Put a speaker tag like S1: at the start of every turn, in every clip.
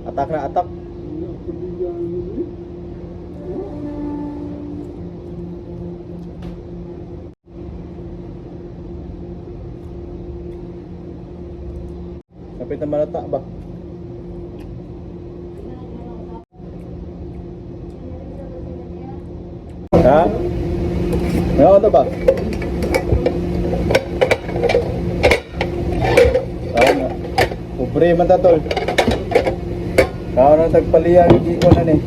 S1: Atak na atak. Kapit na malata ba? Ha? Ano to ba? Tama. Pobre man ta, tol. Kao na tagpaliya hindi ko na ni.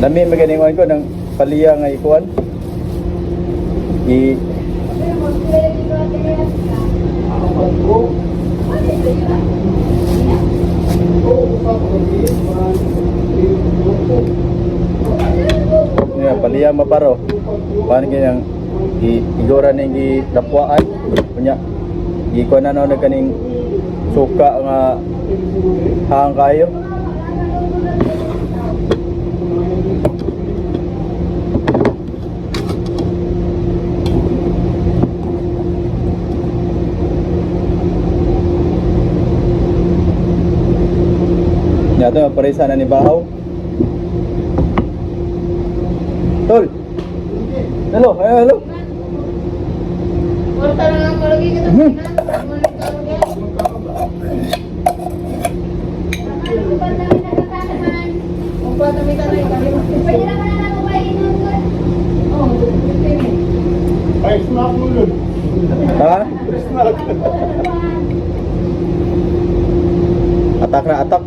S1: Lami maganingon ko ng paliya nga ikuan. I Yeah, paliya maparo. Paano ganyang i igora ning gi dapwaan. Kunya gikuan na na kaning suka nga hang kayo. Nya to paresa na ni Bahaw. Tol. Hello, eh, hello.
S2: Warta na lang malagi kita.
S3: Ay, snack mo yun.
S1: Ha?
S3: Snack.
S1: Atak na atak.